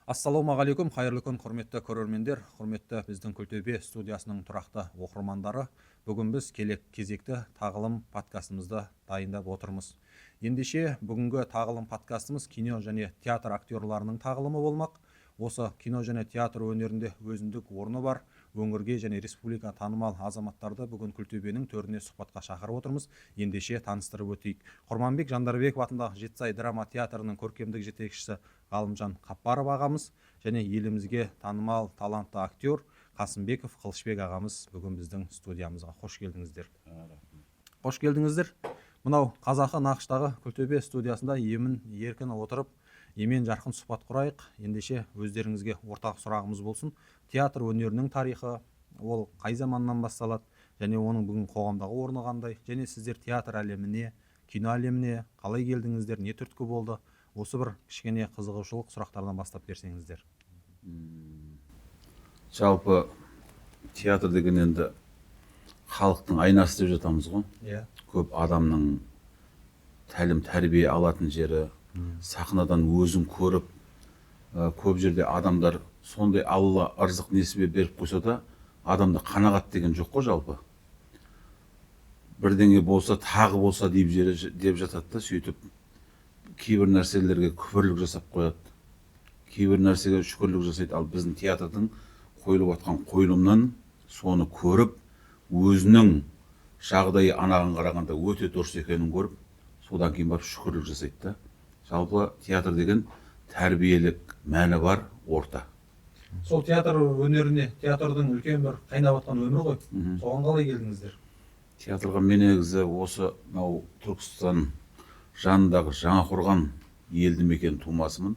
Ассалаумағалейкум, қайырлы күн, құрметті көрермендер, құрметті біздің Күлтөбе студиясының тұрақты оқырмандары. Бүгін біз келек кезекті тағылым подкастымызды дайындап отырмыз. Ендеше, бүгінгі тағылым подкастымыз кино және театр актерларының тағылымы болмақ. Осы кино және театр өнерінде өзіндік орны бар, өңірге және республика танымал азаматтарды бүгін Күлтөбенің төріне сұхбатқа шақырып отырмыз. Ендеше, таныстырып өтейік. Құрманбек Жандарбеков атындағы Жетісай драма театрының көркемдік жетекшісі Ғалымжан Қаппаров ағамыз және елімізге танымал талантты актер Қасымбеков Қылышбек ағамыз бүгін біздің студиямызға. Қош келдіңіздер! Қош келдіңіздер! Мынау қазақы нақыштағы Күлтөбе студиясында емін еркін отырып, емен жарқын сұхбат құрайық. Ендеше, өздеріңізге ортақ сұрағымыз болсын: театр өнерінің тарихы ол қай заманнан басталады және оның бүгін қоғамдағы орны қандай? Және сіздер театр әлеміне, кино әлеміне қалай келдіңіздер, не түрткі болды? Осы бір кішкене қызығушылық сұрақтардан бастап берсеңіздер. Жалпы, театр деген енді халықтың айнасы деп жатамыз ғой. Көп адамның тәлім тәрбие алатын жері, сахнадан өзін көріп, көп жерде адамдар сондай, Алла ырзық несібе беріп қойса да, адамда қанағат деген жоқ қой. Жалпы, бірдеңе болса, тағы болса деп деп жатады да, сөйтіп кейбір нәрселерге күпірлік жасап қояды, кейбір нәрсеге шүкірлік жасайды. Ал біздің театрдың қойылып жатқан қойылымнан соны көріп, өзінің жағдайы анаған қарағанда өте дұрыс екенін көріп, содан кейін барып шүкірлік жасайды да. Жалпы, театр деген тәрбиелік мәні бар орта. Сол театр өнеріне, театрдың үлкен бір қайнап жатқан өмірі ғой, соған қалай келдіңіздер? Театрға мен негізі осы мынау Түркістан жанындағы Жаңақорған елді мекен тумасымын.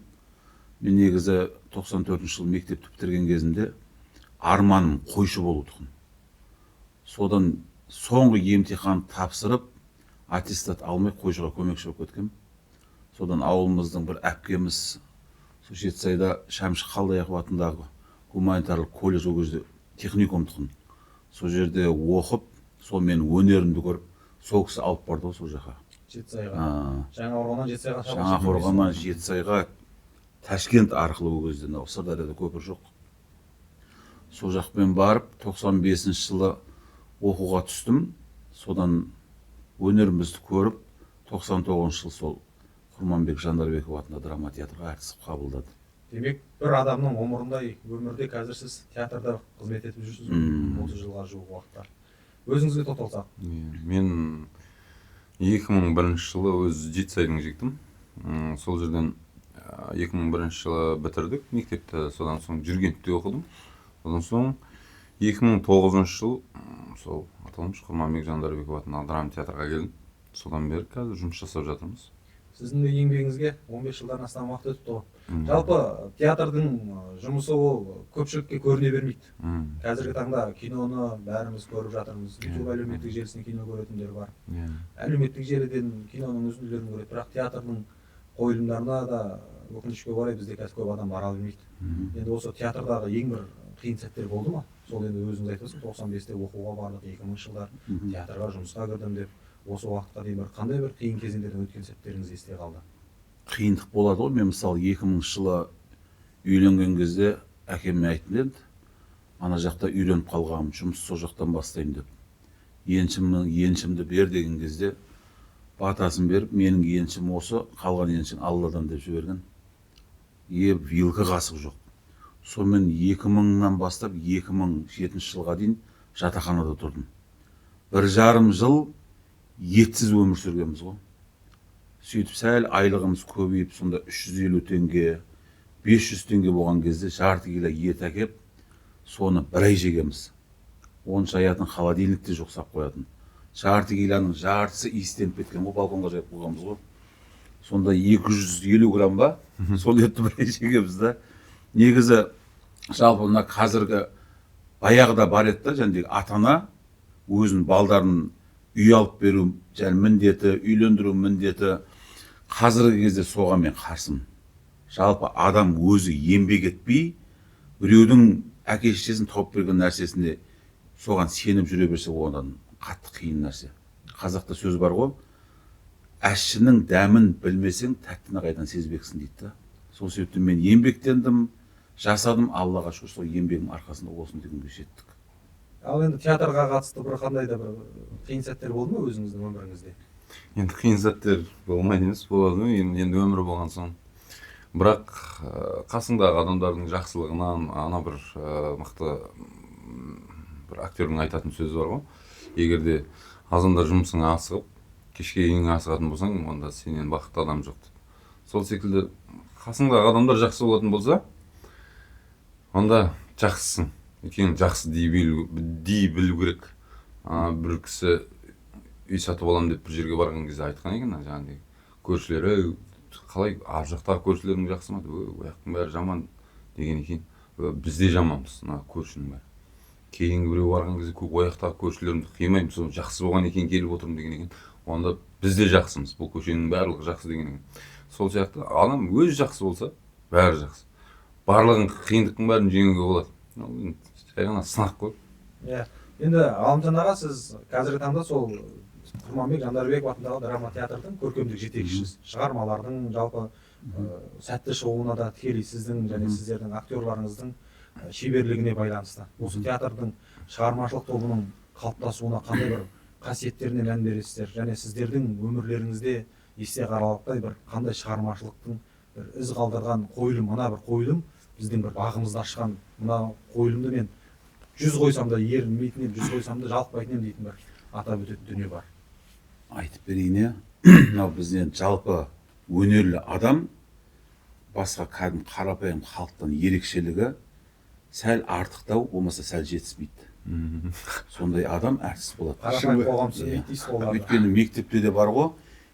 Мен негізі 94 жылы мектепті бітірген кезімде арманым қойшы болу тұғын. Содан соңғы емтихан тапсырып, аттестат алмай, қойшыға көмекші болып кеткенмін. Содан ауылымыздың бір әпкеміз сол Жетісайда Шәмші Қалдаяқов атындағы гуманитарлық колледж, ол кезде техникум тұғын, сол жерде оқып, сол менің өнерімді көріп, сол кісі алып барды ғой сол жаққа. Жетісайға? А. Жаңақорғаннан Жетісайға шабақ. Жаңақорғаннан Жетісайға Ташкент арқылы. Ол кезде мынау Сырдарияда көпір жоқ. Сол жақпен барып, 95 жылы оқуға түстім. Содан өнерімізді көріп, 99 жылы сол Құрманбек Жандарбеков атындағы драма театрға әртіс қылып қабылдады. Демек, бір адамның ғұмырындай өмірде қазір сіз театрда қызмет етіп жүрсіз ғой, 30 жылға жуық уақытта. Өзіңізге тоқталсақ. Иә, мен 2001 жылы өз Жетісайдың жігітімін. Сол жерден 2001 жылы бітірдік мектепті. Содан соң Жүргентте оқыдым. Одан соң 2009 жыл сол аталмыш Құрманбек Жандарбеков атындағы драма театрға келдім. Содан бері қазір жұмыс жасап жатырмыз. Сіздің де еңбегіңізге 15 жылдан астам уақыт өтіпті ғой. Жалпы, театрдың жұмысы ол көпшілікке көріне бермейді. Қазіргі таңда киноны бәріміз көріп жатырмыз. Ютуб әлеуметтік желісінен кино көретіндер бар, әлеуметтік желіден киноның үзінділерін көреді. Бірақ театрдың қойылымдарына да, өкінішке орай, бізде қазір көп адам бара бермейді. Енді осы театрдағы ең бір қиын сәттер болды ма? Сол енді өзіңіз айтып отырсыз, 95-те оқуға бардық, 2000-жылдар театрға жұмысқа кірдім деп. Осы уақытқа дейін бір қандай бір қиын кезеңдерден өткен сәттеріңіз есте қалды? Қиындық болады ғой. Мен, мысалы, 2000 жылы үйленген кезде әкеме айттым енді, ана жақта үйреніп қалғанмын, жұмыс сол жақтан бастаймын деп, еншімді бер деген кезде, батасын беріп, менің еншім осы, қалған еншің Алладан деп жіберген. Е, вилка, қасық жоқ. Сонымен 2000-нан бастап 2007 жылға дейін жатақханада тұрдым. 1,5 жыл етсіз өмір сүргенбіз ғой. Сөйтіп, сәл айлығымыз көбейіп, сонда 350 теңге, 500 теңге болған кезде жарты кило ет әкеп, соны бір ай жегенбіз. Оны жаятын холодильник те жоқ, сап қоятын. Жарты килоның жартысы иістеніп кеткен ғой, балконға жайып қойғанбыз ғой. Сонда 250 грамм ба, сол етті бір ай жегенбіз да. Негізі, жалпы, мына қазіргі, баяғыда бар еді да, жаңағыдегі ата ана өзінің балдарын үй алып беру және міндеті, үйлендіру міндеті. Қазіргі кезде соған мен қарсымын. Жалпы, адам өзі еңбек етпей, біреудің әке шешесінің тауып берген нәрсесіне, соған сеніп жүре берсе, одан қатты қиын нәрсе. Қазақта сөз бар ғой, ащының дәмін білмесең, тәттіні қайдан сезбексің дейді да. Сол себептен мен еңбектендім. Жасадым, Аллаға шүкір, сол еңбегім арқасында осындай күнге жеттік. Ал енді театрға қатысты бір қандай да бір қиын сәттер болды ма өзіңіздің өміріңізде? Енді қиын сәттер болмайды емес, болады ғой енді өмір болған соң. Бірақ қасыңдағы адамдардың жақсылығынан, ана бір мықты бір актердің айтатын сөзі бар ғой. Егер де азанда жұмысыңа асығып, кешке үйіңе асығатын болсаң, онда сенен бақытты адам жоқ деп. Сол секілді қасыңдағы адамдар жақсы болатын болса, онда жақсысың. Өйткені жақсы дей білу керек. Бір кісі үй сатып аламын деп бір жерге барған кезде айтқан екен, жаңағыдай көршілері, қалай ар жақтағы көршілерің жақсы ма деп, ой, ояқтың бәрі жаман деген екен. Біз де жаманбыз, мына көршінің бәрі. Кейінгі біреу барған кезде ояқтағы көршілерімді қимаймын, сол жақсы болған екен келіп отырмын деген екен. Онда біз де жақсымыз, бұл көшенің барлығы жақсы деген екен. Сол сияқты адам өзі жақсы болса, бәрі жақсы. Барлығын қиындықтың бәрін жеңуге болады. Ол енді жай ғана сынақ қой. Иә. Енді Ғалымжан аға, сіз қазіргі таңда сол Құрманбек Жандарбеков атындағы драма театрдың көркемдік жетекшісі. Шығармалардың жалпы сәтті шығуына да тікелей сіздің және сіздердің актерларыңыздың шеберлігіне байланысты. Осы театрдың шығармашылық тобының қалыптасуына қандай бір қасиеттеріне мән бересіздер және сіздердің өмірлеріңізде есте қаларлықтай бір қандай шығармашылықтың бір із қалдырған қойылым, мына бір қойылым біздің бір бағымызды ашқан, мына қойылымды мен 100 қойсам да ерінбейтін едім, 100 қойсам да жалықпайтын едім дейтін бір атап өтетін дүние бар. Айтып берейін, иә. Мынау бізден жалпы өнерлі адам басқа кәдімгі қарапайым халықтан ерекшелігі сәл артықтау, болмаса сәл жетіспейді. Сондай адам әртіс болады. Қарапайым қоғам түсінбейді дейсіз ғой оларды. Өйткені мектепте де бар ғой,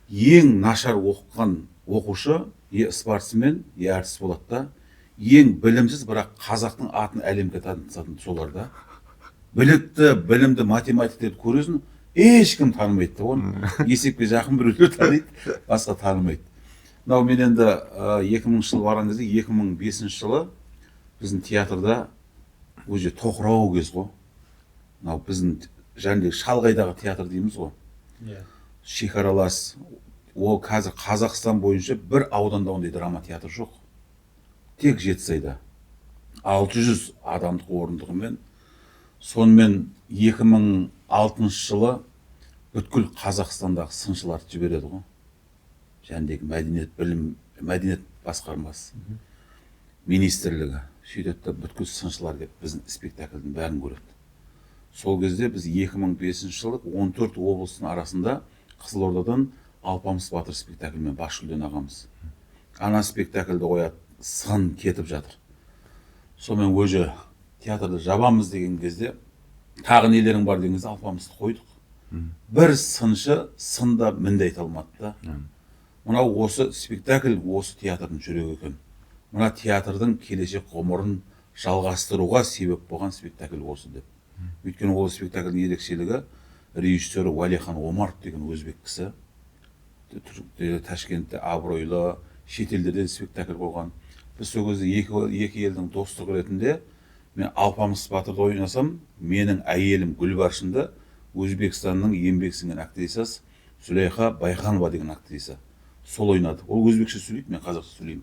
ең нашар оқыған оқушы е спортсмен, е әртіс болады да. Ең білімсіз, бірақ қазақтың атын әлемге танытатын солар да. Білікті, білімді математиктерді көресің, ешкім танымайды да оны. Есепке жақын біреулер таниды, басқа танымайды. Мынау мен енді 2000 жылы барған кезде, 2005 жылы біздің театрда уже тоқырау кез ғой. Мынау біздің жәнібек шалғайдағы театр дейміз ғой. Шекаралас. Ол қазір Қазақстан бойынша бір ауданда ондай драма театр жоқ. Тек Жетісайда. 600 адамдық орындығымен. Сонымен 2006 жылы бүткіл Қазақстандағы сыншыларды жібереді ғой. Жәнібек мәдениет, білім, мәдениет басқармасы, министрлігі. Сөйтеді де бүткіл сыншылар келіп біздің спектакльдің бәрін көреді. Сол кезде біз 2005 жылы 14 облыстың арасында Қызылордадан Алпамыс батыр спектакльмен бас жүлдені алғанбыз. Ана спектакльді қояды, сын кетіп жатыр. Сонымен өзі театрды жабамыз деген кезде тағы нелерің бар деген кезде Алпамысты қойдық. Бір сыншы сында мінде айта алмады да. Мынау осы спектакль осы театрдың жүрегі екен. Мына театрдың келешек ғұмырын жалғастыруға себеп болған спектакль осы деп. Өйткені ол спектакльдің ерекшелігі режиссері Уәлихан Омаров деген өзбек кісі. Ташкентте абыройлы, шетелдерде спектакль қойған. Біз сол кезде екі елдің достығы ретінде мен Алпамыс батырды ойнасам, менің әйелім Гүлбаршынды Өзбекстанның еңбек сіңірген актрисасы Зүлайха Байханова деген актриса сол ойнады. Ол өзбекше сөйлейді, мен қазақша сөйлеймін.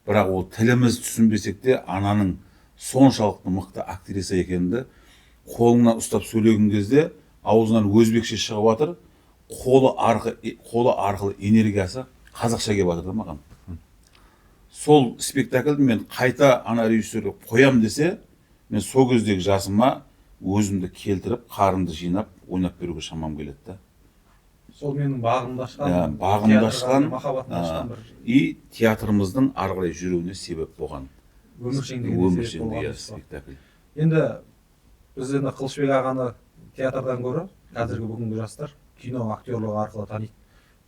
Бірақ ол тіліміз түсінбесек те ананың соншалықты мықты актриса екенді қолынан ұстап сөйлеген кезде аузынан өзбекше шығып жатыр, қолы арқылы энергиясы қазақша келіп жатыр да маған. Сол спектакльді мен қайта ана режиссерге қоям десе, мен сол кездегі жасыма өзімді келтіріп, қарымды жинап, ойнап беруге шамам келеді да. Сол менің бағымды ашқан, бағымды ашқан, махаббатымды ашқан бір и театрымыздың ары қарай жүруіне себеп болған. Өміршеңдігіне себеп Өміршеңдігі, болған иә, дейсіз ғой. спектакль. Енді біз енді Қылышбек ағаны театрдан гөрі қазіргі бүгінгі жастар кино актерлығы арқылы таниды.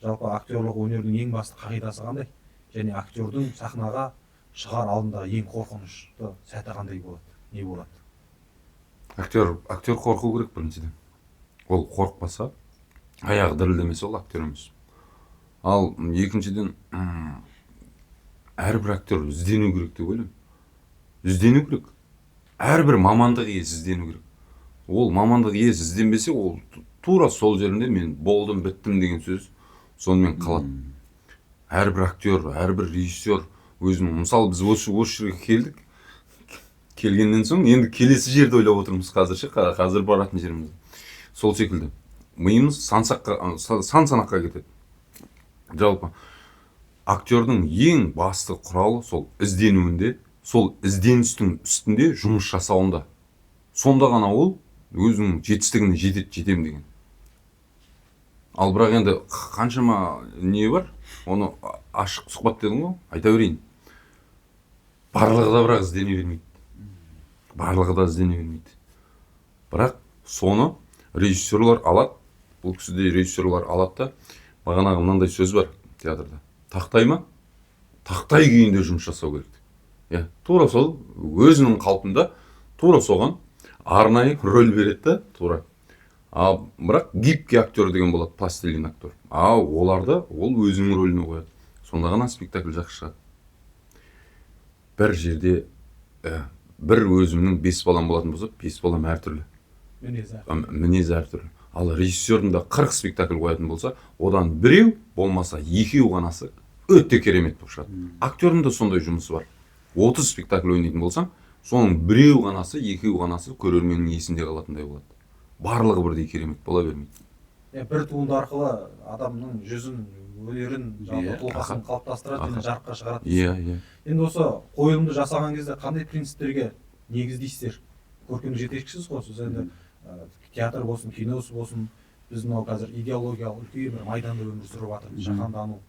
Жалпы актерлық өнердің ең басты қағидасы қандай? Және актердің сахнаға шығар алдындағы ең қорқынышты сәті қандай болады? Не болады? Актер қорқу керек біріншіден. Ол қорықпаса, аяғы дірілдемесе ол актер емес. Ал екіншіден, әрбір актер іздену керек деп ойлаймын. Іздену керек. Әрбір мамандық иесі іздену керек. Ол мамандық иесі ізденбесе, ол тура сол жерінде мен болдым, біттім деген сөз сонымен қалады. Әрбір актер, әрбір режиссер өзінің, мысалы біз осы жерге келдік, Келгеннен соң енді келесі жерді ойлап отырмыз қазір ше, қазір баратын жерімізді. Сол секілді миымыз сан санаққа кетеді. Жалпы актердің ең басты құралы сол ізденуінде, сол ізденістің үстінде жұмыс жасауында. Сонда ғана ол өзінің жетістігіне жетеді, жетем деген. Ал бірақ енді қаншама не бар, оны ашық сұхбат дедің ғой, айта берейін. Барлығы да бірақ іздене бермейді. Барлығы да іздене бермейді. Бірақ соны режиссерлар алады, бұл кісіде режиссерлар алады да, бағанағы мынандай сөз бар театрда. Тақтай ма? Тақтай күйінде жұмыс жасау керек. Иә, тура сол өзінің қалпында, тура соған арнайы рөл береді да, тура. А бірақ гибкий актер деген болады, пластилин актер. А оларды ол өзінің рөліне қояды. Сонда ғана спектакль жақсы шығады. Бір жерде бір өзімнің 5 балам болатын болса, 5 балам әртүрлі. Мінезі. Мінезі әртүрлі. Ал режиссердің да 40 спектакль қоятын болса, одан біреу болмаса екеу ғанасы өте керемет болып шығады. Актердің де сондай жұмысы бар. 30 спектакль ойнайтын болсаң, соның біреу ғанасы, екеу ғанасы көрерменнің есінде қалатындай болады. Барлығы бірдей керемет бола бермейді. Бір туынды арқылы адамның жүзін, өнерін, жалпы тұлғасын қалыптастырады және жарыққа шығарады. Иә. Енді осы қойылымды жасаған кезде қандай принциптерге негіздейсіздер? Көркем жетекшісіз ғой сіз енді, театр болсын, киносы болсын, біз мынау қазір идеологиялық үлкен бір майданда өмір сүріп жатырмыз, жаһандану.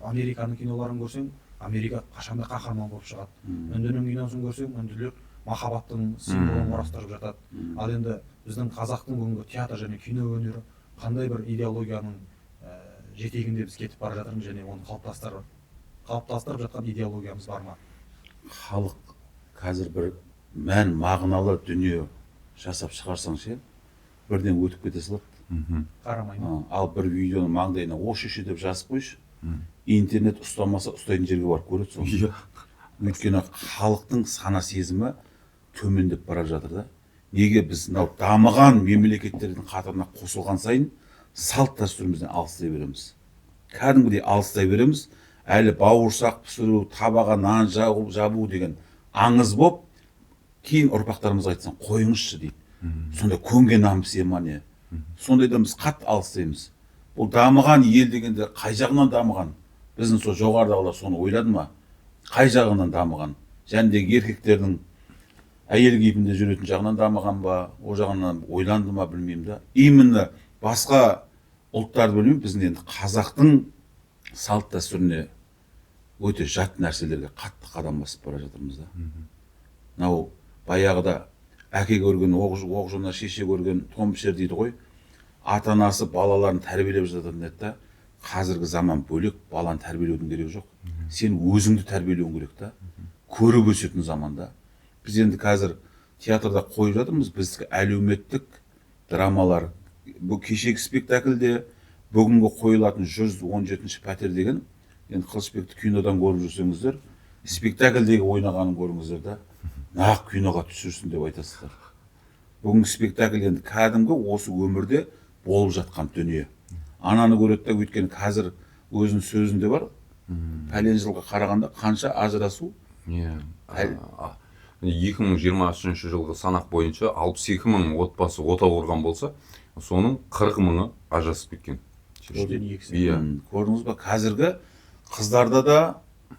Американың киноларын көрсең, Америка қашанда қаһарман болып шығады. Үндінің киносын көрсең, үнділер махаббаттың символын құрастырып жатады. Ал енді біздің қазақтың бүгінгі театр және кино өнері қандай бір идеологияның жетегінде біз кетіп бара жатырмыз және оны қалыптастырып жатқан идеологиямыз бар ма? Халық қазір бір мән мағыналы дүние жасап шығарсаң ше, бірден өтіп кете салады. Қарамай ма? Ал бір видеоның маңдайына ош еше деп жазып қойшы, интернет ұстамаса ұстайтын жерге барып көреді соны. Өйткені халықтың сана сезімі төмендеп бара жатыр да. Неге біз мынау дамыған мемлекеттердің қатарына қосылған сайын салт дәстүрімізден алыстай береміз? Кәдімгідей алыстай береміз. Әлі бауырсақ пісіру, табаға нан жабу деген аңыз боп, кейін ұрпақтарымызға айтсаң, қойыңызшы дейді. Сонда көнген нан пісе ма не? Сондайдан біз қатты алыстаймыз. Бұл дамыған ел дегенде қай жағынан дамыған? Біздің сол жоғарыдағылар соны ойлады ма? Қай жағынан дамыған? Жәндегі еркектердің әйел кейпінде жүретін жағынан дамыған ба? О жағынан ойланды ма білмеймін да. Именно басқа ұлттарды білмеймін, біздің енді қазақтың салт дәстүріне өте жат нәрселерге қатты қадам басып бара жатырмыз да. Мынау баяғыда әке көрген оқ жонар, шеше көрген тон пішер дейді ғой. Ата-анасы балаларын тәрбиелеп жататын еді да. Қазіргі заман бөлек, баланы тәрбиелеудің керегі жоқ. Сен өзіңді тәрбиелеуің керек та. Көріп өсетін заманда. Біз енді қазір театрда қойып жатырмыз, біздікі әлеуметтік драмалар. Бұл кешегі спектакльде бүгінгі қойылатын 117-ші пәтер деген, енді Қылышбекті кинодан көріп жүрсеңіздер, спектакльдегі ойнағанын көріңіздер да, нақ киноға түсірсін деп айтасыздар. Бүгінгі спектакль енді кәдімгі осы өмірде болып жатқан дүние. Ананы көреді да, өйткені қазір өзінің сөзінде бар, пәлен жылға қарағанда қанша ажырасу? Иә. 2023 жылғы санақ бойынша 62 мың отбасы отау құрған болса, соның 40 мыңы ажырасып кеткен. Төрттен екісі. Иә. Көрдіңіз ба, қазіргі қыздарда да,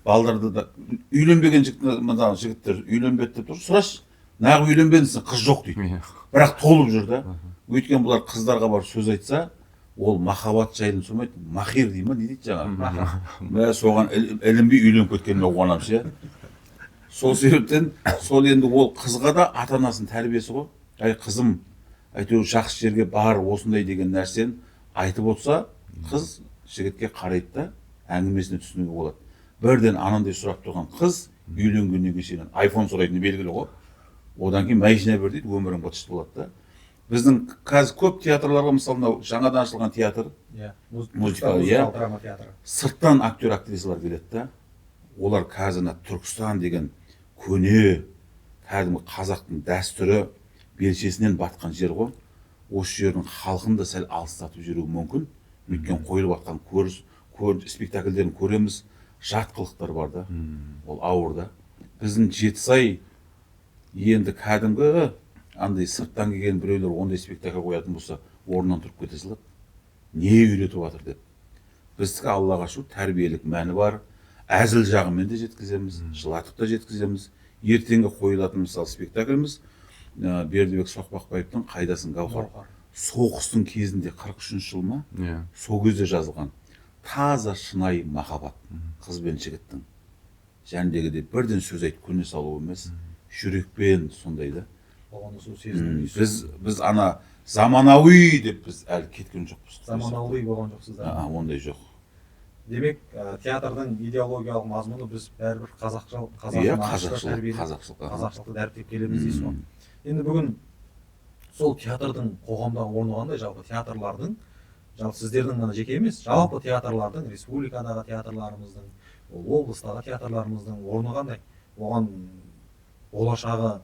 балдарда да үйленбеген жігіт, мына жігіттер үйленбеді деп тұр. Сұрашы, нағып үйленбедіңсің, қыз жоқ дейді. Бірақ толып жүр да. Өйткені бұлар қыздарға барып сөз айтса, ол махаббат жайлы сұрамайды, махир дей ма, не дейді жаңағы? Мә, соған ілінбей үйленіп кеткеніме қуанамын ше. Сол себептен сол енді ол қызға да ата-анасының тәрбиесі ғой. Әй қызым, әйтеуір жақсы жерге бар, осындай деген нәрсені айтып отырса, қыз жігітке қарайды да, әңгімесіне түсінуге болады. Бірден анандай сұрап тұрған қыз үйленгеннен кейін сенен айфон сұрайтыны белгілі ғой. Одан кейін машина бер дейді, өмірің быт-шыт болады да. Біздің қазір көп театрларға, мысалы мынау жаңадан ашылған театр, Иә, музыкалы, иә. Драма театры. Сырттан актер, актрисалар келеді да. Олар қазір мына Түркістан деген көне кәдімгі қазақтың дәстүрі белшесінен батқан жер ғой. Осы жердің халқын да сәл алыстатып жүруі мүмкін. Өйткені қойылып жатқан спектакльдерін көреміз, жат қылықтар бар да. Ол ауыр да. Біздің Жетісай Енді кәдімгі андай сырттан келген біреулер ондай спектакль қоятын болса, орнынан тұрып кете салады. Не үйретіп жатыр деп. Біздікі, Аллаға шүкір, тәрбиелік мәні бар. Әзіл жағымен де жеткіземіз, жылатып та жеткіземіз. Ертеңгі қойылатын, мысалы, спектакліміз Бердібек Соқпақбаевтың «Қайдасың, Гауһар». Соғыстың кезінде, 43 жыл ма, сол кезде жазылған таза, шынайы махаббат, қыз бен жігіттің жәндегідей бірден сөз айтып көне салу емес, жүрекпен сондай да. Оған сезіну дейсіз. Біз ана заманауи деп біз әлі кеткен жоқпыз. Заманауи болған жоқсыздар. Ондай жоқ. Демек, театрдың идеологиялық мазмұны, біз бәрібір қазақшыл, қазақ нақышта қазақшылық, тәрбиелеп, қазақшылық. Қазақшылықты дәріптеп келеміз дейсіз ғой. Енді бүгін сол театрдың қоғамдағы орны қандай? Жалпы театрлардың, жалпы сіздердің ғана жеке емес, жалпы театрлардың, республикадағы театрларымыздың, ол облыстағы театрларымыздың орны қандай? Оған болашағы,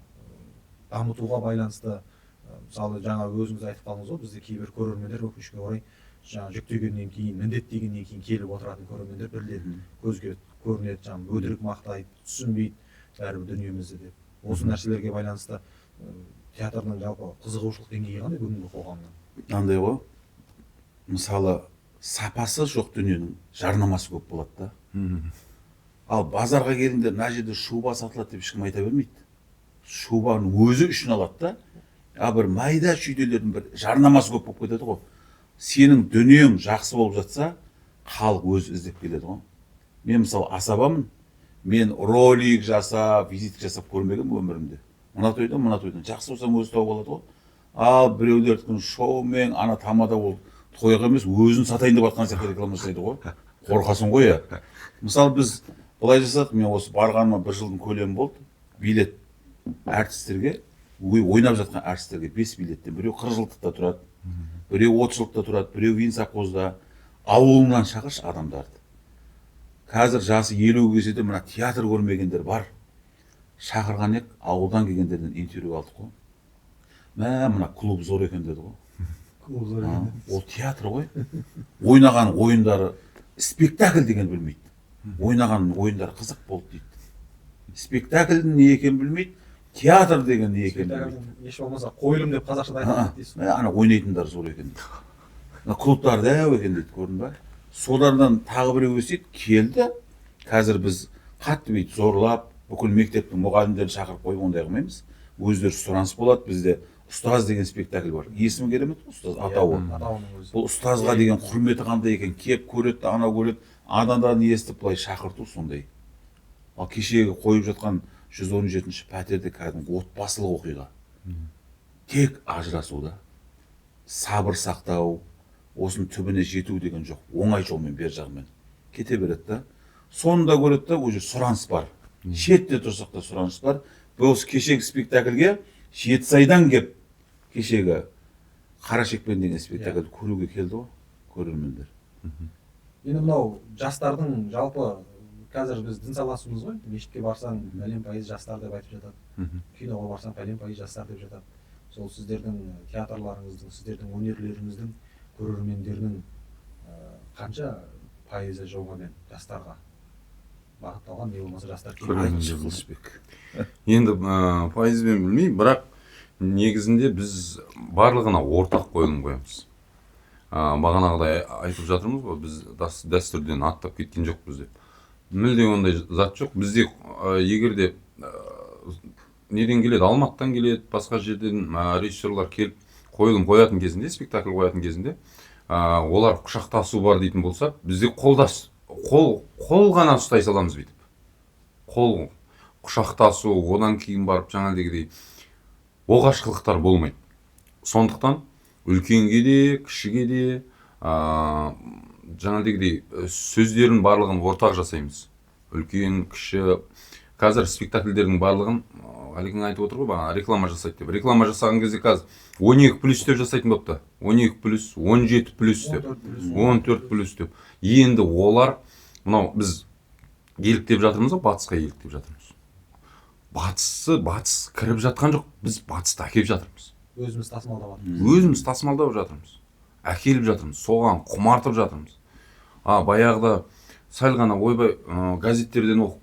дамытуға байланысты, мысалы, жаңа өзіңіз айтып қалдыңыз ғой, бізде кейбір көрермендер, өкінішке орай, жаңа жүктегеннен кейін, міндеттегеннен кейін келіп отыратын көрермендер бірден көзге көрінеді, жаңа өтірік мақтайды, түсінбейді бәрібір дүниемізді деп. Осы нәрселерге байланысты театрдың жалпы қызығушылық деңгейі қандай бүгінгі қоғамның? Мынандай ғой, мысалы, сапасы жоқ дүниенің жарнамасы көп болады да. Ал базарға келгенде, мына жерде шуба сатылады деп ешкім айта бермейді, шубаның өзі үшін алады да. А бір майда шүйделердің бір жарнамасы көп болып кетеді ғой. Сенің дүниең жақсы болып жатса, халық өзі іздеп келеді ғой. Мен, мысалы, асабамын, мен ролик жасап, визитка жасап көрмегенмін өмірімде. Мына тойдан, мына тойдан жақсы болсаң, өзі тауып алады ғой. Ал біреулердікін шоумен, ана тамада, ол тойға емес, өзін сатайын деп жатқан сияқты реклама жасайды ғой, қорқасың ғой, иә. Мысалы, біз былай жасадық. Мен осы барғаныма бір жылдың көлемі болды. Билет әртістерге, ойнап жатқан әртістерге бес билеттен. Біреу 40 жылдықта тұрады, біреу 30 жылдықта тұрады, біреу винсовхозда. Ауылынан шақыршы адамдарды. Қазір жасы 50-ге келсе де, мына театр көрмегендер бар. Шақырған едік, ауылдан келгендерден интервью алдық қой. Мә, мына клуб зор екен деді ғой. Клуб зор. А, ол театр ғой. Ойнаған ойындары спектакль деген білмейді. Ойнаған ойындары қызық болды дейді. Спектакльдің не екенін білмейді, театр деген не екенін білмейді. Спектакльдің еш болмаса қойылым деп қазақшада айтады дейсіз ғой. Мә, ана ойнайтындар зор екен дейді, мына клубтар дәу екен дейді, көрдің ба? Солардан тағы біреу естиді, келді. Қазір біз қатты бүйтіп зорлап, бүкіл мектептің мұғалімдерін шақырып қойып, ондай қылмаймыз. Өздері сұраныс болады. Бізде «Ұстаз» деген спектакль бар, есімі керемет қой, «Ұстаз» атауы. Атауының өзі. Бұл ұстазға деген құрметі қандай екен, кеп көреді, анау көреді, анадан естіп, былай шақырту сондай. Ал кешегі қойып жатқан 117-ші пәтерде кәдімгі отбасылық оқиға, тек ажырасу да, сабыр сақтау, осының түбіне жету деген жоқ, оңай жолмен бер жағымен кете береді да. Соны да көреді да, уже сұраныс бар. Шетте тұрсақ та, сұраныс бар. Бұл осы кешегі спектакльге Жетісайдан кеп, кешегі «Қара шекпен» деген спектакльді көруге келді ғой көрермендер. Енді мынау жастардың жалпы, қазір біз дін саласымыз ғой, мешітке барсаң, пәлен пайыз жастар деп айтып жатады, киноға барсаң, пәлен пайыз жастар деп жатады. Сол сіздердің театрларыңыздың, сіздердің өнерлеріңіздің көрермендерінің қанша пайызы жобамен жастарға бағытталған, не болмаса жастар келеді? Көрермендер. Айтшы, Қылышбек. Енді пайызбен білмеймін, бірақ негізінде біз барлығына ортақ қойылым қоямыз. Бағанағыдай айтып жатырмыз ғой, біз дәстүрден аттап кеткен жоқпыз деп. Мүлде ондай зат жоқ бізде. Егер де неден келеді, Алматыдан келеді, басқа жерден режиссерлар келіп қойылым қоятын кезінде, спектакль қоятын кезінде, олар құшақтасу бар дейтін болса, бізде қолдас, қол ғана ұстай саламыз бүйтіп, қол құшақтасу. Одан кейін барып жаңағыдегідей оғаш қылықтар болмайды. Сондықтан үлкенге де, кішіге де жаңағыдегідей сөздерін барлығын ортақ жасаймыз, үлкен, кіші. Қазір спектакльдердің барлығын, Ғалекең айтып отыр ғой бағана, реклама жасайды деп. Реклама жасаған кезде қазір 12 плюс деп жасайтын болыпты, 12 плюс, 17 плюс деп, 14 плюс деп. Енді олар мынау біз еліктеп жатырмыз ғой, батысқа еліктеп жатырмыз. Батысы, батыс кіріп жатқан жоқ, біз батысты әкеліп жатырмыз. Өзіміз тасымалдап жатырмыз. Өзіміз тасымалдап жатырмыз, әкеліп жатырмыз, соған құмартып жатырмыз. А баяғыда сәл ғана, ойбай, газеттерден оқып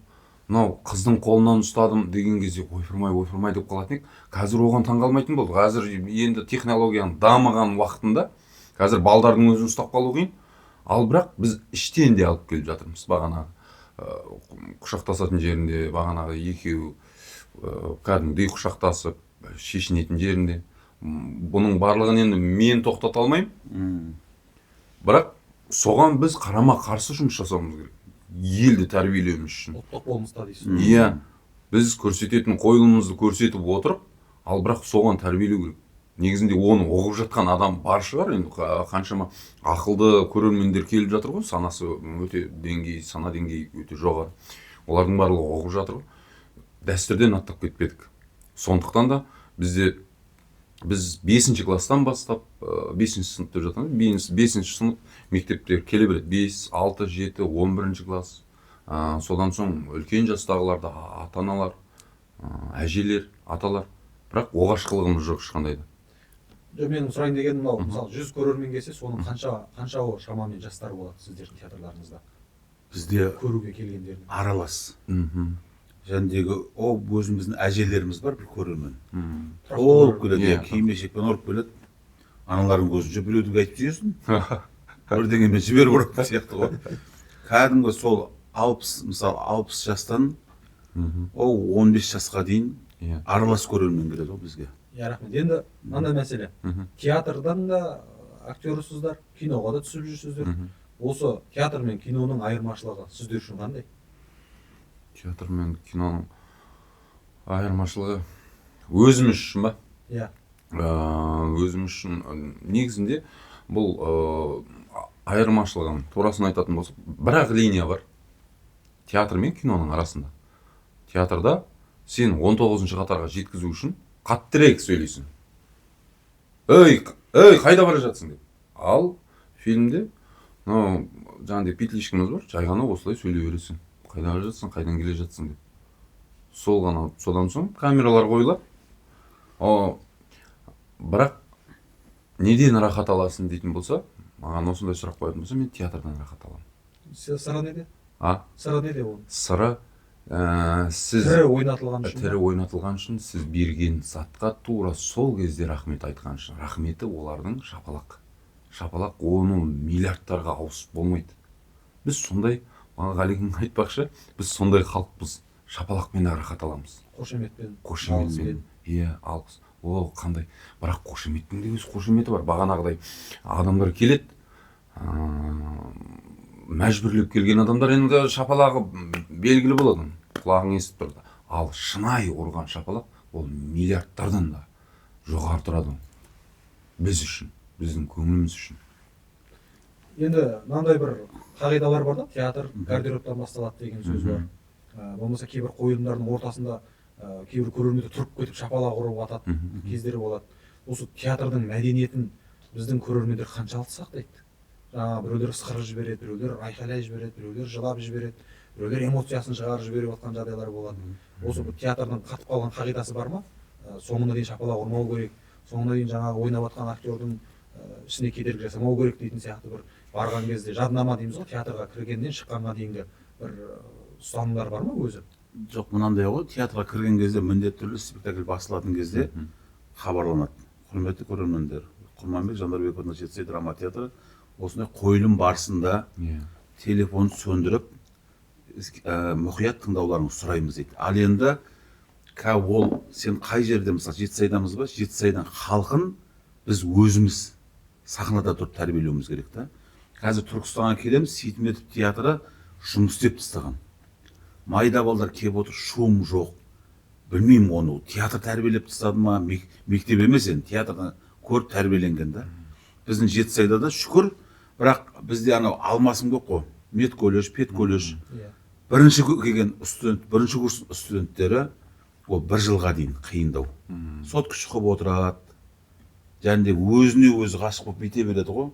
Мынау қыздың қолынан ұстадым деген кезде ойпырмай, ойпырмай деп қалатын едік. Қазір оған таңғалмайтын болдық. Қазір енді технологияның дамыған уақытында қазір балдардың өзін ұстап қалу қиын. Ал бірақ біз іштен де алып келіп жатырмыз. Бағанағы құшақтасатын жерінде, бағанағы екеуі кәдімгідей құшақтасып шешінетін жерінде. Бұның барлығын енді мен тоқтата алмаймын. Бірақ соған біз қарама қарсы жұмыс жасауымыз керек. Елді тәрбиелеуіміз үшін. Ұлттық болмыста дейсіз. Иә, біз көрсететін қойылымымызды көрсетіп отырып, ал бірақ соған тәрбиелеу керек. Негізінде оны ұғып жатқан адам бар шығар, енді қаншама ақылды көрермендер келіп жатыр ғой, санасы өте деңгей, сана деңгейі өте жоғары. Олардың барлығы ұғып жатыр ғой. Дәстүрден аттап кетпедік. Сондықтан да біз 5 класстан бастап, 5 сынып деп жатамыз, 5 сынып мектепте келе береді. 5, 6, 7, 11 класс. Содан соң үлкен жастағылар да, ата-аналар, әжелер, аталар. Бірақ оғаш қылығымыз жоқ ешқандай да. Жоқ, менің сұрайын дегенім мынау, мысалы 100 көрермен келсе, соның қаншауы шамамен жастар болады сіздердің театрларыңызда? Бізде көруге келгендердің. Аралас. Жәндегі о өзіміздің әжелеріміз бар, бір көрермен. Тұрақты Толып көрермен. келеді, иә, киім-кешекпен ұрып келеді. Аналардың көзінше біреуді айтып жіберсін. Бірдеңемен жіберіп ұратын сияқты ғой. Кәдімгі сол 60, мысалы, 60 жастан о 15 жасқа дейін аралас көрермен келеді ғой бізге. Иә, рахмет. Енді мынандай мәселе. Театрдан да актерсыздар, киноға да түсіп жүрсіздер. Осы театр мен киноның айырмашылығы сіздер үшін қандай? Театр мен киноның айырмашылығы өзіміз үшін ба? Иә. Өзіміз үшін, негізінде бұл, айырмашылығын турасын айтатын болсақ, бір-ақ линия бар театр мен киноның арасында. Театрда сен 19 қатарға жеткізу үшін қаттырақ сөйлейсің. Ей, ей, қайда бара жатсың деп. Ал фильмде мынау жаңағыдай петличкамыз бар, жай ғана осылай сөйлей бересің. Қайда бара жатсың, қайдан келе жатсың деп. Сол ғана, содан соң камералар қойылады. Бірақ неден рахат аласың дейтін болса, маған осындай сұрақ қоятын болса, мен театрдан рахат аламын. Сыры неде? А? Сыры неде оның? Сыры, сіз Тірі ойнатылған үшін. Тірі ойнатылған үшін, сіз берген затқа тура сол кезде рахмет айтқан үшін. Рахметі олардың шапалақ. Шапалақ оны миллиардтарға ауысып болмайды. Біз сондай, маған Ғалекең айтпақшы, біз сондай халықпыз. Шапалақпен ақ рахат аламыз. Қошеметпен, Қошеметпен. алғыспен. Иә, алғыс. О, қандай. Бірақ қошеметтің де өз қошеметі бар. Бағанағыдай адамдар келеді, мәжбүрлеп келген адамдар енді шапалағы белгілі болады. Құлағың естіп тұрды. Ал шынайы ұрған шапалақ ол миллиардтардан да жоғары тұрады. Біз үшін, біздің көңіліміз үшін. Енді мынандай бір қағидалар бар да, театр гардеробтан басталады деген сөз бар. Болмаса кейбір қойылымдардың ортасында, кейбір көрермендер тұрып кетіп шапалақ ұрып ататын кездері болады. Осы театрдың мәдениетін біздің көрермендер қаншалықты сақтайды? Жаңағы біреулер ысқырып жібереді, біреулер айқайлай жібереді, біреулер жылап жібереді, біреулер эмоциясын шығарып жіберіп жатқан жағдайлар болады. Осы бір театрдың қатып қалған қағидасы бар ма? Соңына дейін шапалақ ұрмау керек, соңына дейін жаңағы ойнап жатқан актердің, ісіне кедергі жасамау керек дейтін сияқты бір барған кезде жадынама дейміз ғой, театрға кіргеннен шыққанға дейінгі бір, ұстанымдар бар ма өзі? Жоқ, мынандай ғой, театрға кірген кезде міндетті түрде спектакль басылатын кезде хабарланады. Құрметті көрермендер, Құрманбек Жандарбеков атындағы Жетісай драма театры осындай қойылым барысында телефон сөндіріп, мұқият тыңдауларыңызды сұраймыз дейді. Ал енді ол сен қай жерде, мысалы, Жетісайдамыз ба, Жетісайдың халқын біз өзіміз сахнада тұрып тәрбиелеуіміз керек та. Қазір Түркістанға келеміз, Сейтметов театры жұмыс істеп тастаған. Майда балдар келіп отыр, шум жоқ. Білмеймін оны, театр тәрбиелеп тастады ма, мектеп емес енді, театрдан көріп тәрбиеленген да. Біздің Жетісайда да шүкір, бірақ бізде анау алмасым көп қой. Медколледж, педколледж. Бірінші келген студент, бірінші курс студенттері ол бір жылға дейін қиындау. Сотка шұқып отырады. Және де өзіне өзі ғашық болып бүйте береді ғой.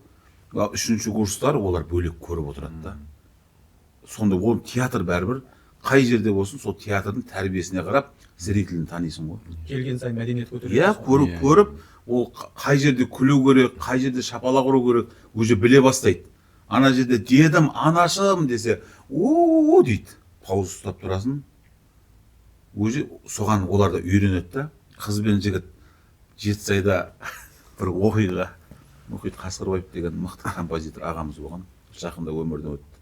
Ал үшінші курстар олар бөлек көріп отырады да. Сонда ол театр бәрібір қай жерде болсын сол театрдың тәрбиесіне қарап зрителін танисың ғой. Келген сайын мәдениет көтереді. Иә, көріп, ол қай жерде күлу керек, қай жерде шапалақ ұру керек, уже біле бастайды. Ана жерде дедім, анашым десе, о дейді. Пауза ұстап тұрасың. Уже соған олар да үйренеді да. Қыз бен жігіт Жетісайда бір оқиға. Мұхит Қасқырбаев деген мықты композитор ағамыз болған, жақында өмірден өтті.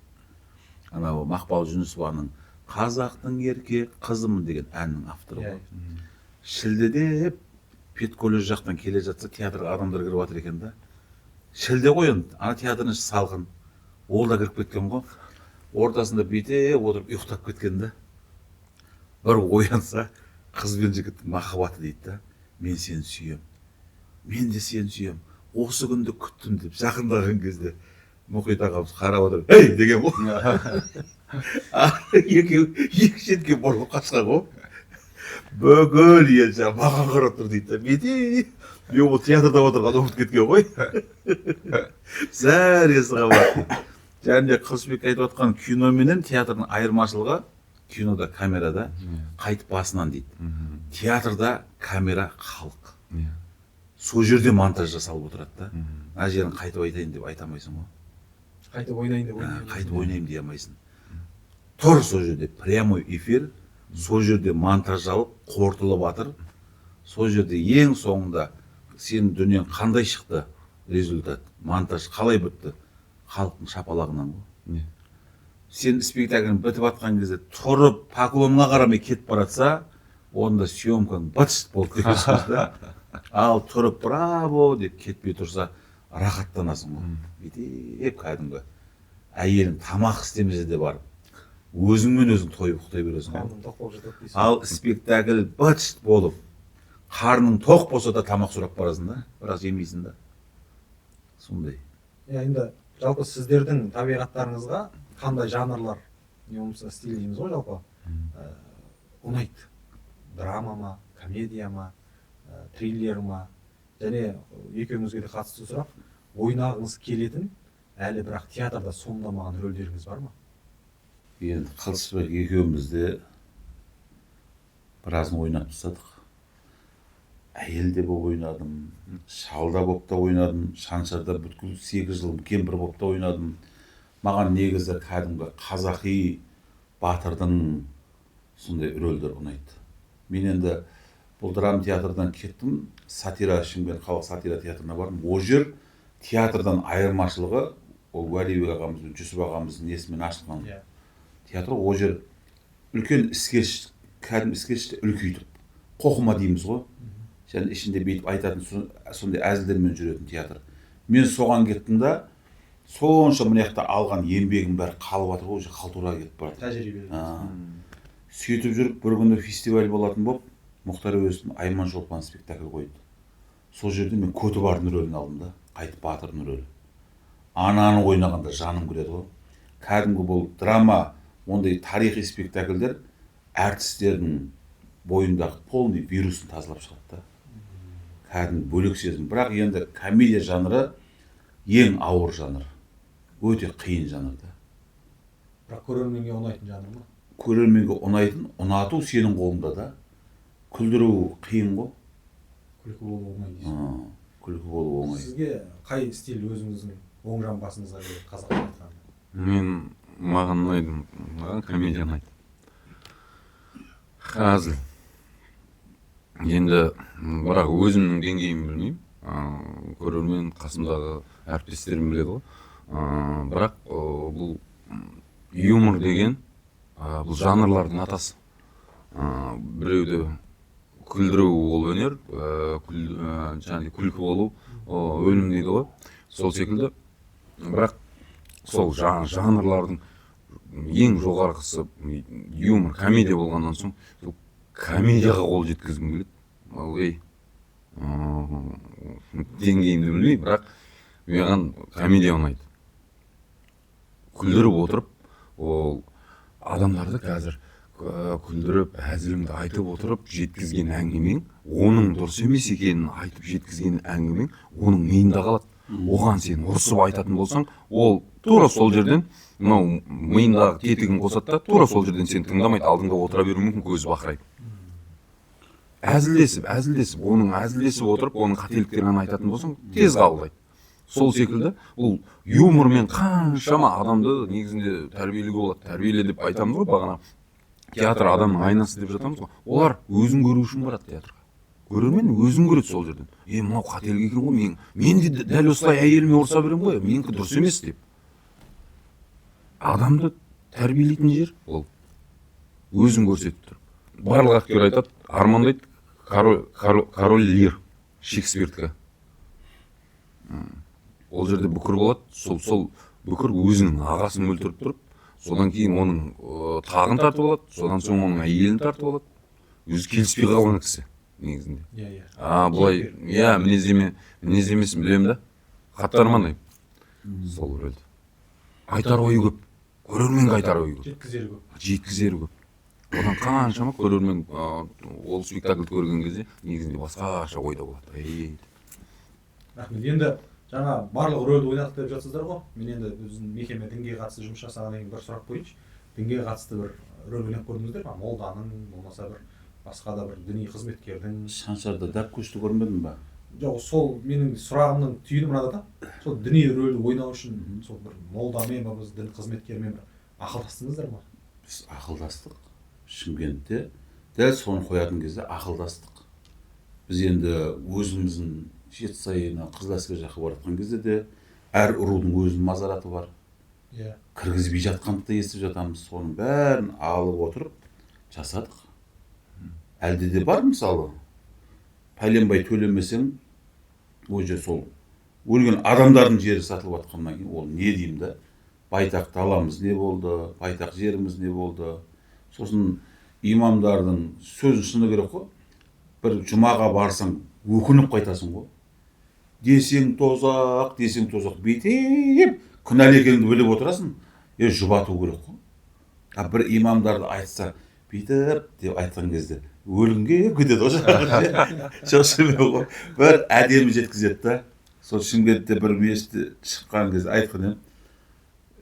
Анау Мақпал Жүнісованың «Қазақтың ерке қызымын» деген әннің авторы ғой. Шілдеде педколледж жақтан келе жатса, театрға адамдар кіріп жатыр екен да. Шілде ғой енді, ана театрдың іші салқын, ол да кіріп кеткен ғой. Ортасында бүйтіп отырып ұйықтап кеткен да. Бір оянса, қыз бен жігіттің махаббаты дейді да. «Мен сені сүйемін», «Мен де сені сүйемін, осы күнді күттім» деп жақындаған кезде Мұхит ағамыз қарап отырып, «Ей!» деген ғой. Екеуі екі шетке бұрылып қашқан ғой. Бүкіл ел жаңағы маған қарап тұр дейді да. Бүйтіп мен ол театрда отырғанын ұмытып кеткен ғой, зәресі қабады. Және Қылышбек айтып отқан кино менен театрдың айырмашылығы: кинода камерада қайтып басынан дейді, театрда камера халық, сол жерде монтаж жасалып отырады да. Мына жерін қайтып айтайын деп айта алмайсың ғой. Қайтып ойнайын деп ойнай. Қайтып ойнаймын дей алмайсың. Тұр сол жерде прямой эфир, сол жерде монтаж алып қорытылып жатыр. Сол жерде ең соңында сенің дүниең қандай шықты, результат, монтаж қалай бітті, халықтың шапалағынан ғой. Сен спектаклің бітіп жатқан кезде тұрып поклонға қарамай кетіп бара жатса, онда съемкаң быт болды деген сөз да. Ал тұрып «Браво!» деп кетпей тұрса, рахаттанасың ғой бүйтіп. Кәдімгі әйелің тамақ істемесе де, барып өзіңмен өзің тойып ұйықтай бересің ғой. Қарным тоқ болып жатады дейсің. Ал спектакль быт болып, қарның тоқ болса да, тамақ сұрап барасың да, бірақ жемейсің да, сондай. Иә, енді жалпы сіздердің табиғаттарыңызға қандай жанрлар, не болмаса стиль дейміз ғой, жалпы ұнайды? Драма ма, комедия ма, триллер ма? Және екеуіңізге де қатысты сұрақ: ойнағыңыз келетін, әлі бірақ театрда сомдамаған рөлдеріңіз бар ма? Енді Қылышбек екеуміз де біразын ойнап тастадық. Әйел де болып ойнадым, шал да болып та ойнадым, Шаншарда бүткіл 8 жыл кемпір болып та ойнадым. Маған негізі кәдімгі қазақи батырдың сондай рөлдер ұнайды. Мен енді бұл драма театрдан кеттім, сатира, Шымкент қалалық сатира театрына бардым. Ол жер театрдан айырмашылығы, ол Уәлибек ағамыз бен Жүсіп ағамыздың несімен ашылған театр. Ол жер үлкен скетч, кәдімгі скетчті үлкейтіп, қоқыма дейміз ғой, және ішінде бүйтіп айтатын сондай әзілдермен жүретін театр. Мен соған кеттім да, сонша мына жақта алған еңбегім бәрі қалып жатыр ғой, уже халтураға кетіп бара жатыр. Тәжірибе. Сөйтіп жүріп бір күні фестиваль болатын болып, Мұхтар Әуезовтің «Айман Шолпан» спектакль қойды. Сол жерде мен Көтібардың рөлін алдым да, қайтып батырдың рөлі. Ананы ойнағанда жаным кіреді ғой кәдімгі. Бұл драма, ондай тарихи спектакльдер әртістердің бойындағы полный вирусын тазалап шығады да, кәдімгі бөлек сезім. Бірақ енді комедия жанры ең ауыр жанр, өте қиын жанр да. Бірақ көрерменге ұнайтын жанр ма? Көрерменге ұнайтын, ұнату сенің қолыңда да. Күлдіру қиын ғой. Күлкі болу оңай дейсіз. Күлкі болу оңай. Сізге қай стиль өзіңіздің оң жамбасыңызға келеді, қазақша айтқанда? Мен, маған ұнайды, маған комедия ұнайды, әзіл енді. Бірақ өзімнің деңгейімді білмеймін, көрермен, қасымдағы әріптестерім біледі ғой. Бірақ бұл юмор деген бұл жанрлардың атасы. Біреуді күлдіру ол өнер, жаңағыдай күлкі болу ол өлім дейді ғой, сол секілді. Бірақ сол жанрлардың ең жоғарғысы юмор, комедия болғаннан соң, сол комедияға қол жеткізгім келеді ылғи. Деңгейімді білмеймін, бірақ маған комедия ұнайды. Күлдіріп отырып, ол адамдарды қазір күлдіріп, әзіліңді айтып отырып жеткізген әңгімең, оның дұрыс емес екенін айтып жеткізген әңгімең оның миында қалады. Оған сен ұрысып айтатын болсаң, ол тура сол жерден мынау миындағы тетігін қосады да, тура сол жерден сені тыңдамайды, алдыңда отыра беруі мүмкін көзі бақырайып. Әзілдесіп, әзілдесіп, оның әзілдесіп отырып, оның қателіктерін айтатын болсаң, тез қабылдайды. Сол секілді бұл юмормен қаншама адамды негізінде тәрбиелеуге болады. Тәрбиеле деп айтамыз ғой бағана. Театр адамның айнасы деп жатамыз ғой. Олар өзін көру үшін барады театрға. Көрермен өзін көреді сол жерден. Е, мынау қателік екен ғой, мен де дәл осылай әйеліме ұрыса беремін ғой, менікі дұрыс емес деп. Адамды тәрбиелейтін жер ол. Өзін көрсетіп тұр. Барлық актер айтады, армандайды, король Лир, Шекспирдікі. Ол жерде бүкір болады, сол бүкір өзінің ағасын өлтіріп тұрып, содан кейін оның тағын тартып алады, содан соң оның әйелін тартып алады. Өзі келіспей қалған кісі негізінде. Иә, иә. Былай, иә, мінездемесін білемін да. Қатты армандаймын сол рөлді. Айтар ойы көп. Көрерменге айтар ойы көп. Жеткізері көп. Жеткізері көп. Одан қаншама көрермен ол спектакльді көрген кезде негізінде басқаша ойда болады. Ей. Рахмет. Енді жаңа барлық рөлді ойнадық деп жатсыздар ғой. Мен енді біздің мекеме дінге қатысты жұмыс жасағаннан кейін бір сұрақ қояйыншы. Дінге қатысты бір рөл ойнап көрдіңіздер ме? Молданың, болмаса бір басқа да бір діни қызметкердің. Шаншарда дәп көшті көрмедің ба? Жоқ, сол менің сұрағымның түйіні мынада да. Сол діни рөлді ойнау үшін сол бір молдамен, болмаса дін қызметкерімен бір ақылдастыңыздар ма? Біз ақылдастық. Шымкентте дәл соны қоятын кезде ақылдастық. Біз енді өзіміздің Жетісайына, Қызыләскер жаққа баратқан кезде де әр рудың өзінің мазараты бар. Иә. Кіргізбей жатқанды да естіп жатамыз. Соның бәрін алып отырып жасадық. Әлде де бар мысалы. Пәленбай төлемесең, ол жер сол өлген адамдардың жері сатылып жатқаннан кейін ол не деймін да? Байтақ даламыз не болды, байтақ жеріміз не болды. Сосын имамдардың сөзін шыны керек қой. Бір жұмаға барсаң өкініп қайтасың ғой. Десең тозақ, десең тозақ, бүйтіп күнәлі екеніңді біліп отырасың. Жұбату керек қой. А бір имамдарды айтса, бүйтіп деп айтқан кезде өлгің келіп кетеді ғой жаңағы. Шошымай ғой. Бір әдемі жеткізеді да. Сол Шымкентте бір мешітте шыққан кезде айтқан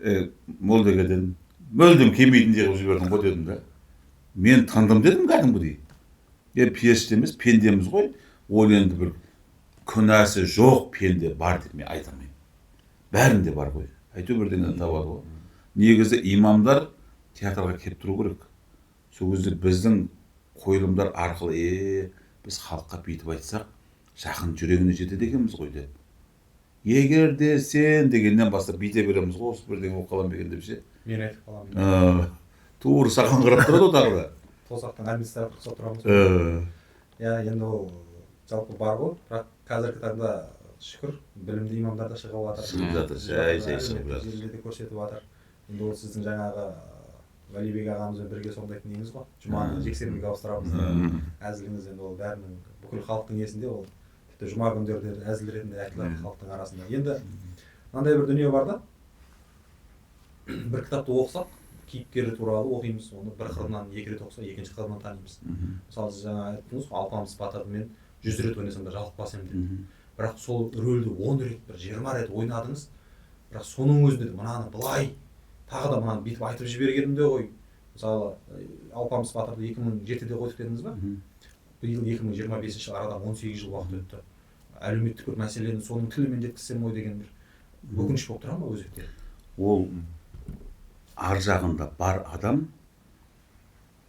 едім, молдаға дедім, мүлдем келмейтіндей қылып жібердің ғой дедім да. Мен тындым дедім кәдімгідей. Періште емес, пендеміз ғой. Ол енді бір күнәсі жоқ пенде бар деп мен айта алмаймын. Бәрінде бар ғой. Әйтеуір бірдеңеден табады ғой. Негізі имамдар театрға келіп тұру керек. Сол кезде біздің қойылымдар арқылы, біз халыққа бүйтіп айтсақ, жақын жүрегіне жетеді екенбіз ғой деп. Егер де сен дегеннен бастап бүйте береміз ғой, осы бірдеңе болып қалам деген деп ше. Мен айтып қаламын. Тура саған қарап тұрады ғой тағы да. Тозақтың администраторы ұқсап тұрамыз ғой. Иә, енді ол жалпы бар ғой, бірақ қазіргі таңда шүкір білімді имамдар да шығып жатыр. Шығып жатыр, жай-жай шығып жатыр. Желіде көрсетіп жатыр. Енді ол сіздің жаңағы Валибек ағамызбен бірге сомдайтын неңіз ғой. Жұманы жексенбіге ауыстырамыз деген әзіліңіз енді ол бәрінің бүкіл халықтың есінде, ол тіпті жұма күндерде әзіл ретінде айтылады халықтың арасында. Енді мынандай бір дүние бар да. Бір кітапты оқысақ, кейіпкері туралы оқимыз, оны бір қырынан екі рет оқысақ, екінші қырынан танимыз. Мысалы, сіз жаңа айттыңыз ғой, Алпамыс батырды мен 100 рет ойнасам да жалықпас едім деп. Бірақ сол рөлді 10 рет, бір 20 рет ойнадыңыз, бірақ соның өзінде де мынаны былай, тағы да мынаны бүйтіп айтып жібергенім де ғой. Мысалы, Алпамыс батырды 2007-де қойдық дедіңіз ба? Биыл 2025 жыл, арадан 18 жыл уақыт өтті. Әлеуметтік бір мәселені соның тілімен жеткізсем ғой деген бір өкініш болып тұра ма өзекте? Ол ар жағында бар адам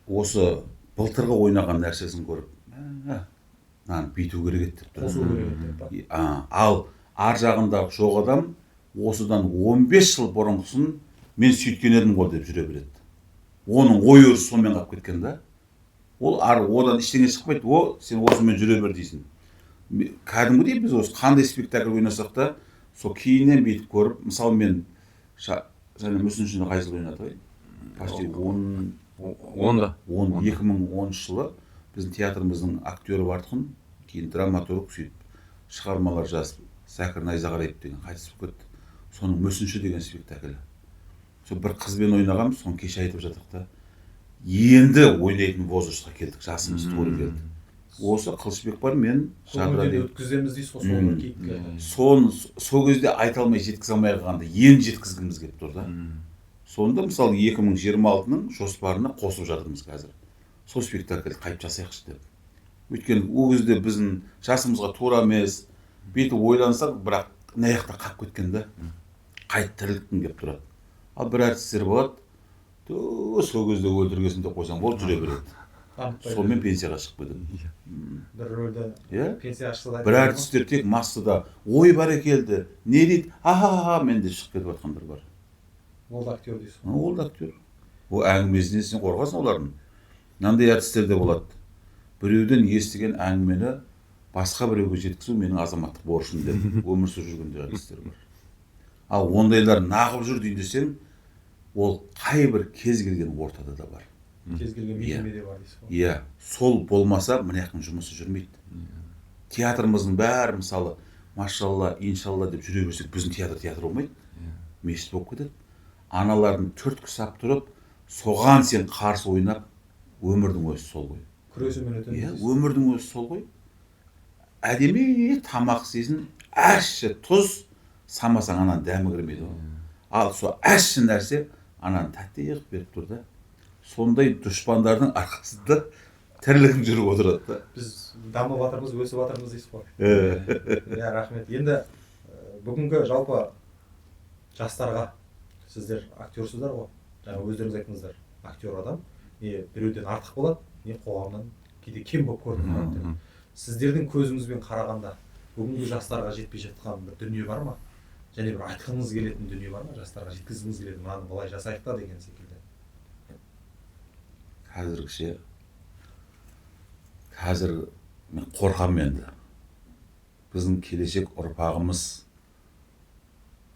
осы былтырғы ойнаған нәрсесін көріп, мынаны бүйту керек еді деп тұр. Қосу керек еді деп па? Ал ар жағында жоқ адам осыдан 15 жыл бұрынғысын мен сөйткен едім ғой деп жүре береді. Оның ой өрісі сонымен қалып кеткен да. Ол одан ештеңе шықпайды. О, сен осымен жүре бер дейсің. Кәдімгідей біз осы қандай спектакль ойнасақ та, сол кейіннен бүйтіп көріп, мысалы мен және мүсіншіні қай жылы ойнадық? Почти он Онда. он, екі мың оныншы жылы біздің театрымыздың актері бар тұғын, кейін драматург, сөйтіп шығармалар жазып, Зәкір Найзағараев деген қайтыс болып кетті. Соның мүсінші деген спектаклі. Сол бір қызбен ойнағанбыз, соны кеше айтып жатырық та. Енді ойнайтын возрастқа келдік, жасымыз тура келді. Осы Қылышбек бар, мен Жадыра Көңілден деген. өткіземіз дейсіз ғой, сол бір кейіпкерді. Соны сол кезде айта алмай, жеткізе алмай қалғанда енді жеткізгіміз келіп тұр да. Сонда мысалы 2026-ның жоспарына қосып жатырмыз қазір. Сол спектакльді қайтып жасайықшы деп. Өйткені ол кезде біздің жасымызға тура емес, бүйтіп ойлансақ, бірақ мына жақта қалып кеткен да. Қайтып тірілткім келіп тұрады. Ал бір әртістер болады, Ту, сол кезде өлтіргесін деп қойсаң болды, жүре береді. Сонымен пенсияға шығып кетеді. Бір рөлді иә пенсияға шықса да бір әртістер тек массада ой бәрекелді, не дейді, ха мен деп шығып кетіп жатқандар бар. Ол да актер дейсіз ғой. Ол да актер. Ол әңгімесінен сен қорқасың олардың. Мынандай әртістер де болады: біреуден естіген әңгімені басқа біреуге жеткізу менің азаматтық борышым деп өмір сүріп жүрген де әртістер бар. Ал ондайлар нағып жүр дейін десең, ол қай бір кез келген ортада да бар. Кез келген мекемеде бар дейсіз ғой. Иә, сол болмаса мына жақтың жұмысы жүрмейді. Театрымыздың бәрі, мысалы, машалла, иншалла деп жүре берсек, біздің театр театр болмайды, мешіт болып кетеді. Аналардың түрткі сап тұрып, соған сен қарсы ойнап, өмірдің өзі сол ғой. Күресумен өтеміз иә дейсіз. Өмірдің өзі сол ғой. Әдемі тамақ істейсің, ащы тұз самасаң, ананың дәмі кірмейді ғой. Ал сол ащы нәрсе ананы тәтті қылып беріп тұр да. Сондай дұшпандардың арқасында тірлігің жүріп отырады да. Біз дамып жатырмыз, өсіп жатырмыз дейсіз ғой. Иә, рахмет. Енді бүгінгі жалпы жастарға, сіздер актерсыздар ғой, жаңа өздеріңіз айттыңыздар, актер адам не біреуден артық болады, не қоғамнан кейде кем болып көрініп қалады деп. Сіздердің көзіңізбен қарағанда, бүгінгі жастарға жетпей жатқан бір дүние бар ма және бір айтқыңыз келетін дүние бар ма, жастарға жеткізгіңіз келетін, мынаны былай жасайық та деген секілді? Қазіргіше, қазір мен қорқамын енді, біздің келешек ұрпағымыз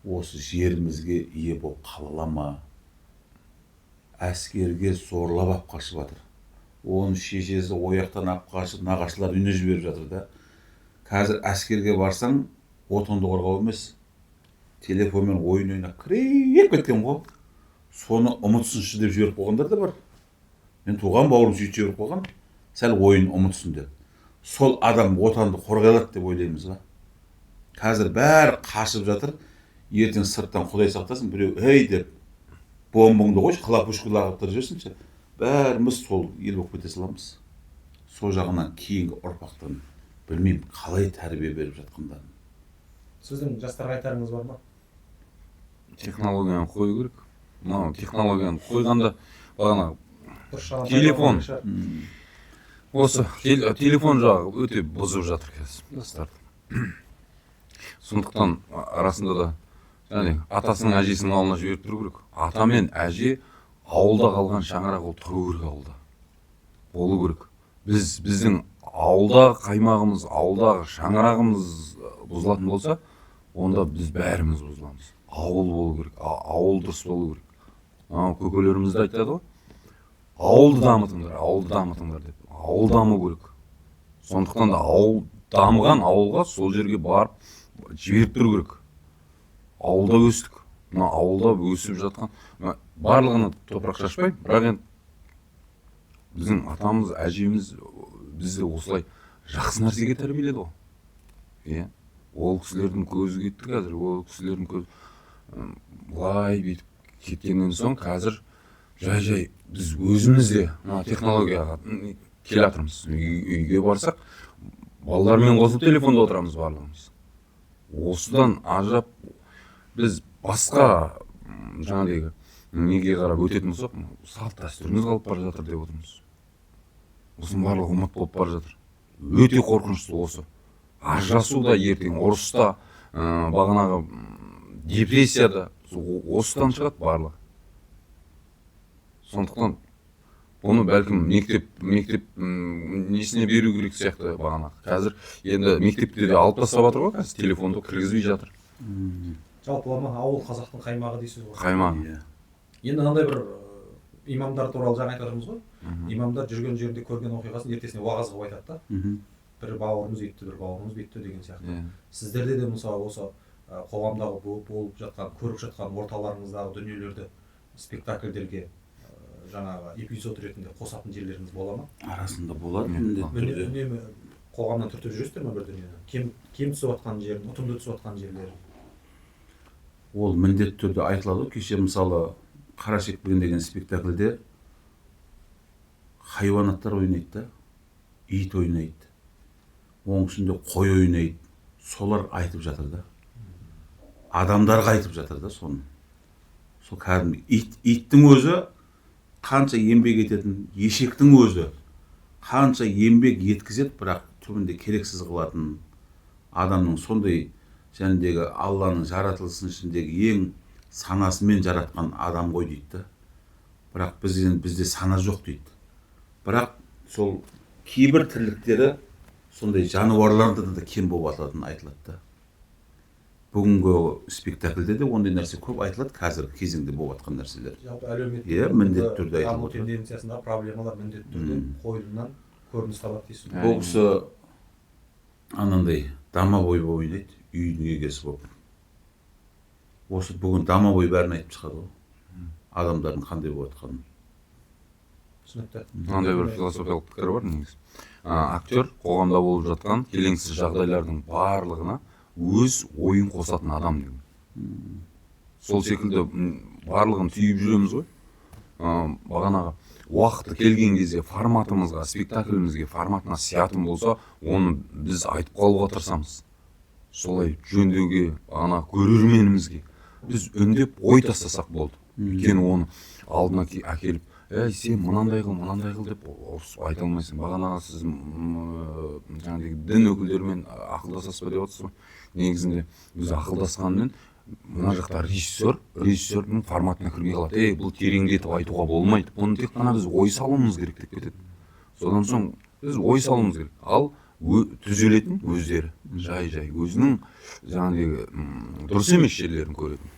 осы жерімізге ие болып қала ала ма? Әскерге зорлап алып қашып жатыр. Оның шешесі ояқтан алып қашып, нағашылар үйіне жіберіп жатыр да. Қазір әскерге барсаң, отанды қорғау емес, телефонмен ойын ойнап кіріп кеткен ғой. Соны ұмытсыншы деп жіберіп қойғандар да бар. Мен туған бауырым сөйтіп жіберіп қойған, сәл ойын ұмытсын деп. Сол адам отанды қорғай алады деп ойлаймыз ба? Қазір бәрі қашып жатыр. Ертең сырттан, құдай сақтасын, біреу ей деп бомбаңды қойшы, хлопушка лақтырып жіберсінші, бәріміз сол ел болып кете саламыз. Сол жағынан кейінгі ұрпақтан білмеймін қалай тәрбие беріп жатқандарын. Сіздің жастарға айтарыңыз бар ма? Технологияны қою керек. Мынау технологияны қойғанда бағана Дұрыс жағынан Телефон. пайдалану керек шығар. Осы телефон жағы өте бұзып жатыр қазір жастарды. Сондықтан расында да және атасының, әжесінің ауылына жіберіп тұру керек. Ата мен әже ауылда қалған шаңырақ, ол тұру керек, ауылда болу керек. Біздің ауылдағы қаймағымыз, ауылдағы шаңырағымыз бұзылатын болса, онда біз бәріміз бұзыламыз. Ауыл болу керек, ауыл дұрыс болу керек. Анау көкелеріміз де айтады ғой, ауылды дамытыңдар, ауылды дамытыңдар деп. Ауыл даму керек. Сондықтан да ауыл дамыған ауылға, сол жерге барып жіберіп тұру керек. Ауылда өстік, мына ауылда өсіп жатқан мына барлығына топырақ шашпаймын, бірақ енді біздің атамыз, әжеміз бізді осылай жақсы нәрсеге тәрбиеледі ғой. Иә, ол кісілердің көзі кетті қазір. Ол кісілердің көзі былай бүйтіп кеткеннен соң, қазір жай жай біз өзіміз де мына технологияға келе жатырмыз. Үйге барсақ, балалармен қосылып телефонда отырамыз барлығымыз. Осыдан ажырап, біз басқа жаңағыдегі неге қарап өтетін болсақ, салт дәстүріміз қалып бара жатыр деп отырмыз. Осының барлығы ұмыт болып бара жатыр. Өте қорқынышты осы ажырасу да, ертең ұрыс та, бағанағы депрессия да осыдан шығады барлығы. Сондықтан бұны бәлкім мектеп несіне беру керек сияқты бағанағы. Қазір енді мектепте де алып тастап жатыр ғой, қазір телефонды кіргізбей жатыр. Жалпылама ауыл қазақтың қаймағы дейсіз ғой. Қаймағы. Иә. Енді мынандай бір имамдар туралы жаңа айтып жатырмыз ғой. Имамдар жүрген жерінде көрген оқиғасын ертесіне уағыз қылып айтады да, бір бауырымыз өйтті, бір бауырымыз бүйтті деген сияқты. Сіздерде де, мысалы, осы қоғамдағы болып жатқан, көріп жатқан орталарыңыздағы дүниелерді спектакльдерге жаңағы эпизод ретінде қосатын жерлеріңіз бола ма? Арасында болады, Иә. міндетті түрде. Үнемі қоғамнан түртіп жүресіздер ме бір дүниені, кем түсіп жатқан жерін, ұтымды түсіп жатқан жерлерін? Ол міндетті түрде айтылады ғой. Кеше, мысалы, «Қара шекпен» деген спектакльде хайуанаттар ойнайды да, ит ойнайды, оның ішінде қой ойнайды. Солар айтып жатыр да, адамдарға айтып жатыр да соны. Сол кәдімгі ит, иттің өзі. Қанша еңбек ететін ешектің өзі қанша еңбек еткізеді, бірақ түбінде керексіз қылатын адамның сондай жәндегі Алланың жаратылысының ішіндегі ең санасымен жаратқан адам ғой дейді да. Бірақ біз енді бізде сана жоқ дейді. Бірақ сол кейбір тірліктері сондай жануарлардан да кем болып жататыны айтылады да. Бүгінгі спектакльде де ондай нәрсе көп айтылады, қазіргі кезеңде болып жатқан нәрселер. Жалпы әлеуметтік Иә, міндетті түрде айтылып даму отырады. тенденциясындағы проблемалар міндетті түрде қойылымнан көрініс табады дейсіз ғой. Бұл кісі анандай домовой болып ойнайды, үйдің егесі болып. Осы бүгін домовой бәрін айтып шығады ғой, адамдардың қандай болып жатқанын. Түсінікті. Мынандай бір философиялық пікір бар негізі. Актер қоғамда болып жатқан келеңсіз жағдайлардың барлығына өз ойын қосатын адам деген. Сол секілді барлығын түйіп жүреміз ғой. Бағанағы уақыты келген кезде форматымызға, спектаклімізге форматына сиятын болса, оны біз айтып қалуға тырысамыз. Солай жөндеуге, бағана көрерменімізге біз үндеп ой тастасақ болды. Өйткені оны алдына әкеліп, әй, сен мынандай қыл, мынандай қыл деп ұрысып айта алмайсың. Бағанағы сіз жаңағыдай дін өкілдерімен ақылдасасыз ба деп отырсыз ғой. Негізінде біз ақылдасқанмен мына жақта режиссердің форматына кірмей қалады. Ей, бұл тереңдетіп айтуға болмайды, бұны тек қана біз ой салуымыз керек деп кетеді. Содан соң біз ой салуымыз керек. Ал түзелетін өздері жай-жай өзінің жаңағыдай дұрыс емес жерлерін көретін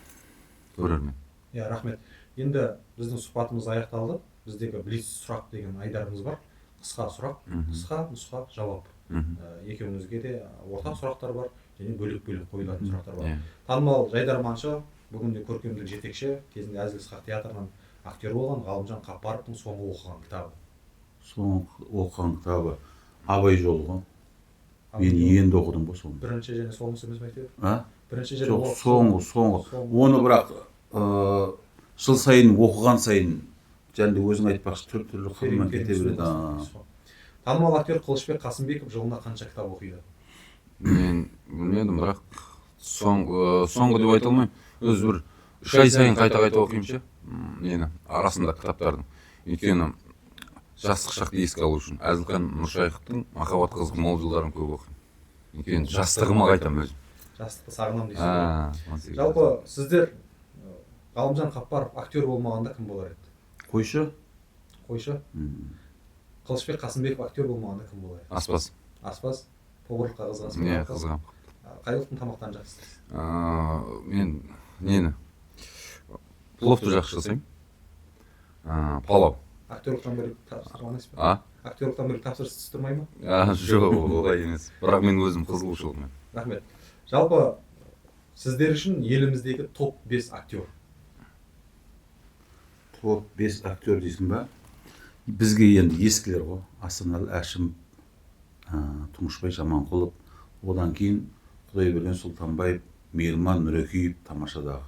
көрермен. Иә, рахмет. Енді біздің сұхбатымыз аяқталды. Біздегі блиц сұрақ деген айдарымыз бар. Қысқа сұрақ, қысқа нұсқа жауап. Екеуіңізге де ортақ сұрақтар бар және бөлек-бөлек қойылатын сұрақтар бар. Танымал жайдарманшы, бүгінде көркемдік жетекші, кезінде Әзіл Ысқақ театрының актері болған Ғалымжан Қаппаровтың соңғы оқыған кітабы. Соңғы оқыған кітабы Абай жолы ғой. Абай Мен жолы. енді оқыдым ғой соны. Бірінші және соңғысы емес пе әйтеуір? А? Бірінші және Жоқ, соңғы, соңғы. Соңғы. Оны бірақ жыл сайын оқыған сайын және де өзің айтпақшы түр-түрлі қырынан кете береді. Танымал актер Қылышбек Қасымбеков жылына қанша кітап оқиды? Мен білмедім, бірақ соңғы деп айта алмаймын. Өзі бір 3 ай сайын қайта-қайта оқимын ше. Нені арасында кітаптардың. Өйткені жастық шақты еске алу үшін Әзілхан Нұршайықовтың Махаббат қызық мол жылдарын көп оқимын. Өйткені жастығыма қайтамын өзім. Жастықты сағынамын дейсіз ғой. 18 Жалпы сіздер Ғалымжан Қаппаров актер болмағанда кім болар еді? Қойшы. Қойшы. Қылышбек Қасымбеков актер болмағанда кім болар еді? Аспаз. Аспаз. Поварлыққа қызығасыз ба? Иә, қызығамын. Қай ұлттың тамақтарын жақсы істейсіз? Мен нені? Пловты жақсы жасаймын. Палау. Актерлықтан бөлек тапсырыс алмайсыз ба? А? Актерлықтан бөлек тапсырыс түстірмай ма? Жоқ, олай емес. Бірақ мен өзім қызығушылығым. Рахмет. Жалпы сіздер үшін еліміздегі топ 5 актер. Топ 5 актер дейсің ба? Бізге енді ескілер ғой. Асанәлі Әшім, Тұңғышбай Жаманқұлов, одан кейін Құдайберген Сұлтанбаев, Мейірман Нұрекеев тамашадағы.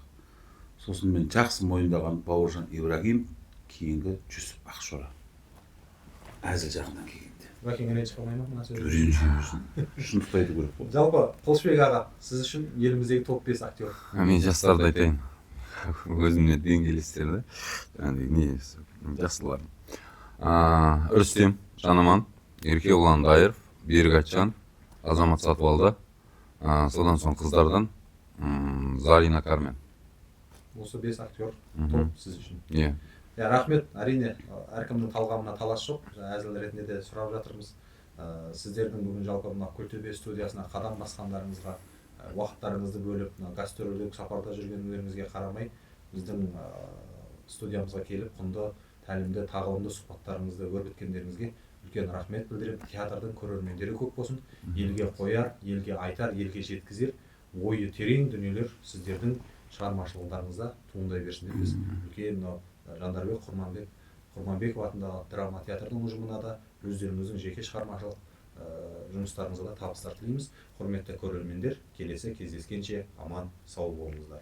Сосын мен жақсы мойындаған Бауыржан Ибрагим, кейінгі Жүсіп Ақшора. Әзіл жағынан келгенде. Бәкең ренжіп қалмай ма мына сөзге? Ренжи берсін. Шындықты айту керек қой. Жалпы Қылышбек аға, сіз үшін еліміздегі топ 5 актер. Мен жастарды айтайын. Өзімнен деңгейлестер да. Яғни не жақсылар. Рүстем Жанаман, Еркебұлан Дайыров, Берік Айтжанов, Азамат Сатыбалды. Содан соң қыздардан, Зарина Кармен. Осы 5 актер топ сіз үшін. Иә. Иә, рахмет. Әрине, әркімнің талғамына талас жоқ. Жаңа әзіл ретінде де сұрап жатырмыз. Сіздердің бүгін жалпы мына Күлтөбе студиясына қадам басқандарыңызға, уақыттарыңызды бөліп, мына гастрольдік сапарда жүргендеріңізге қарамай, біздің студиямызға келіп, құнды, тәлімді, тағылымды сұхбаттарыңызды өрбіткендеріңізге үлкен рахмет білдіремін. Театрдың көрермендері көп болсын. Елге қояр, елге айтар, елге жеткізер ойы терең дүниелер сіздердің шығармашылықтарыңызда туындай берсін деп біз үлкен мынау Жандарбек Құрманбеков атындағы драма театрының ұжымына да, өздеріңіздің жеке шығармашылық жұмыстарыңызға да табыстар тілейміз. Құрметті көрермендер, келесі кездескенше аман сау болыңыздар.